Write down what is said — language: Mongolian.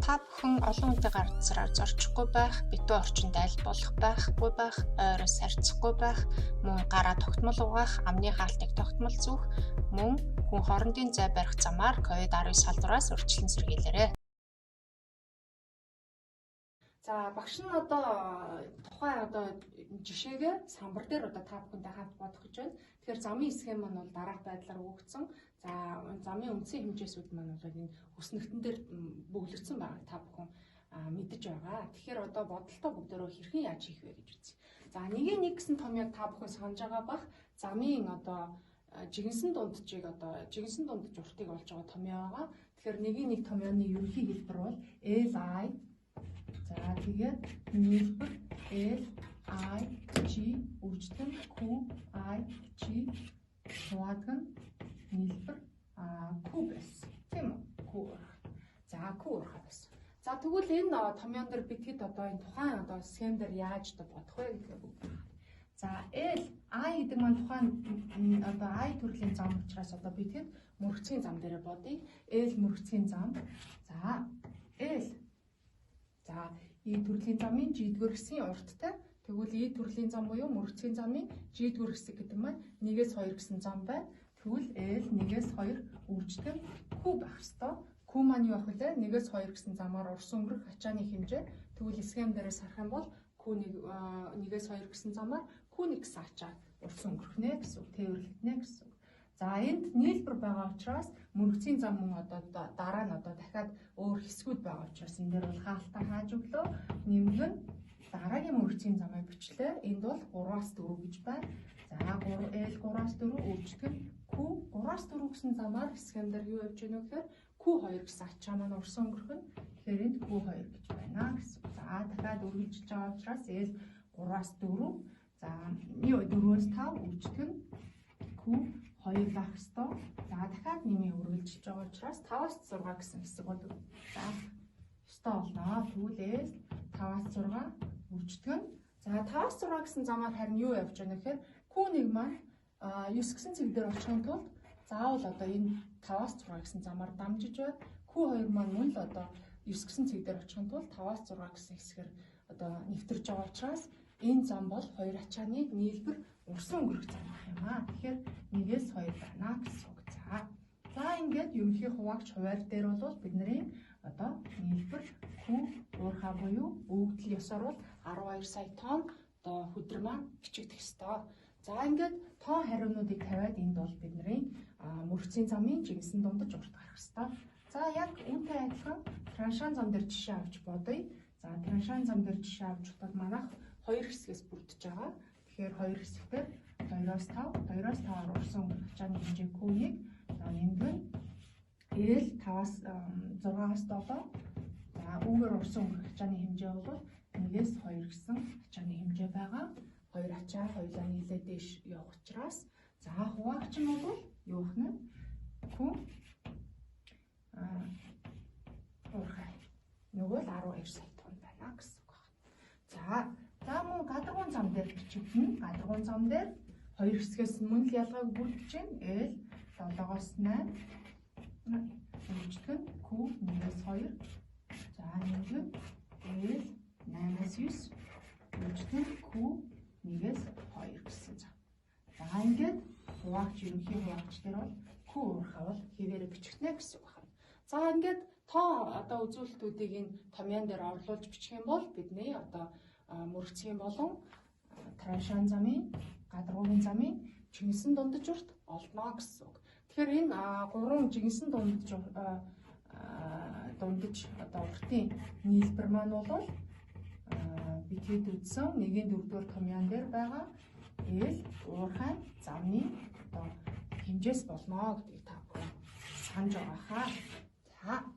Та бүхэн олон хүнтэй газраар зорчихгүй байх, битүү орчинд аль болох байхгүй байх, ойроос харьцахгүй байх, мөн гараа тогтмол угаах, амны хаалтыг тогтмол зүүх, мөн хүн хоорондын зай барих замаар COVID-19 салвараас урьдчилан сэргийлээрэй. За, багш нь одоо тухайн одоо жишээгээ самбар дээр одоо та бүхэнтэй хамт бодох гэж байна. Тэгэхээр замын схем маань бол дараах байдлаар өгөгдсөн. За, замын үндсэн хэмжээсүүд маань бол энэ хөснөгтөн дээр бөглөгдсөн байгааг та бүхэн мэдэж байгаа. Тэгэхээр одоо бодолтоо бүгдөө хэрхэн яаж хийх вэ гэж үзье. За, нэгийн нэг гэсэн томьёог та бүхэн санаж байгаа бах. Замын одоо жигэнсэн дунджийг, одоо жигэнсэн дундаж уртыг олж байгаа томьёо байгаа. Тэгэхээр нэгийн нэг томьёоны ерөнхий хэлбэр бол LI, за, тэгээд нийлбэр L I G үржигдэн Q I G хуваадаг нь нийлбэр Q байсан. Тийм үү? Q урах. За, Q урах байсан. За, тэгвэл энэ томьёон дээр бид хэд одоо энэ тухайн одоо схем дээр яаж одоо бодох вэ гэдгээ бүгд харъя. За, L I гэдэг маань тухайн одоо I төрлийн зам учраас одоо бид хэд мөрөгцгийн зам дээрээ бодъё. L мөрөгцгийн зам. За, L. За, И төрлийн замын G-р хэсгийн урттай. Тэгвэл И төрлийн зам буюу мөрөгцгийн замын G-р хэсэг гэдэг маань 1-ээс 2 гэсэн зам байна. Тэгвэл L 1-ээс 2 үржигдэн Q байх ёстой. Q маань юу байх вүлээ? 1-ээс 2 гэсэн замаар урсан өнгөрөх ачааны хэмжээ. Тэгвэл схем дээрээс харах юм бол Q1 1-ээс 2 гэсэн замаар Q1 гэсэн ачаа урсан өнгөрөх нэ гэсэн үг, тээвэрлэгдэнэ гэсэн үг. За, энд нийлбэр байгаа учраас мөрөгцийн зам мөн одоо дараа нь одоо дахиад өөр хэсгүүд байгаа учраас энэ дээр бол хаалтаа хааж өглөө. Нэмэг нь дараагийн мөрөгцийн замыг бичлээ. Энд бол 3-аас 4 гэж байна. За, 3 L 3-аас 4 үржигдэх нь Q 3-аас 4 гэсэн замаар схем дээр юу явж гэнэ гэхээр Q2 гэсэн ачаа маань урсан өнгөрөх нь. Тэгэхээр энд Q2 гэж байна гэсэн. За, дахиад үргэлжилж байгаа учраас L 3-аас 4, за, 4-өөс 5 үржигдэх нь Q 2 байх ёстой. За, дахиад нэмээ үргэлжилж байгаа учраас 5-аас 6 гэсэн хэсэг бол за ёстой болно. Тэгвэл L 5-аас 6 үржигдэх нь, за, 5-аас 6 гэсэн замаар харин юу явж байгаа нөхөр Q1 маань 9 гэсэн цэг дээр очихын тулд заавал одоо энэ 5-аас 6 гэсэн замаар дамжиж байна. Q2 маань мөн л одоо 9 гэсэн цэг дээр очихын тулд 5-аас 6 гэсэн хэсгээр одоо нэвтэрж байгаа учраас энэ зам бол хоёр ачааны нийлбэр урсан өнгөрөх зам байх юм аа. Тэгэхээр 1-ээс 2 байна гэсэн үг. За. За, ингээд ерөнхий хуваагч хуваар дээр бол бидний одоо нийлбэр Q уурхай буюу өгөгдөл ёсоор бол 12 сая тонн одоо хүдэр маань бичигдэх ёстой. За, ингээд тоон хариунуудыг тавиад энд бол бидний мөрөгцийн замын жигнэсэн дундаж урт гарах ёстой. За, яг үүнтэй адилхан траншаан зам дээр жишээ авч бодъё. За, траншаан зам дээр жишээ авч бодоход манайх хоёр хэсгээс бүрдэж байгаа. Тэгэхээр хоёр хэсгээр 2-оос 5, 2-оос 5-аар урсан өнгөрөх ачааны хэмжээ Q1, за, нэмэг нь L 5-аас 6-аас 7. За, үүгээр урсан өнгөрөх ачааны хэмжээ бол 1-ээс 2 гэсэн ачааны хэмжээ байгаа. Хоёр ачаа хоёулаа нийлээ дээш явах учраас за хуваагч нь бол юу вэ нэ? Q уурхай. Нөгөө л 12 сая тонн байна гэсэн үг байна. За, за, мөн гадаргуун зам дээр бичигдэнэ. Гадаргуун зам дээр хоёр хэсгээс мөн л ялгааг бүрдэж байна. L 7-оос 8 үржигдэх нь Q 1-ээс 2. За, нэмэг нь L 8-аас 9 үржигдэх нь Q 1-ээс 2 гэсэн зам. За, ингээд хуваагч, ерөнхий хуваагч дээр бол Q уурхай бол хэвээрээ бичигдэнэ гэсэн үг байна. За, ингээд тоо одоо үзүүлэлтүүдийг энэ томьёон дээр орлуулж бичих юм бол бидний одоо мөрөгцгийн болон траншаан замын, гадаргуугийн замын жигнэсэн дундаж урт олдно гэсэн үг. Тэгэхээр энэ гурван жигнэсэн дундаж одоо уртын нийлбэр маань бол бид хэд үзсэн 1-ийн 4-р томьёон дээр байгаа L уурхай замны одоо хэмжээс болно гэдгийг та бүхэн санаж байгаа хаа. За.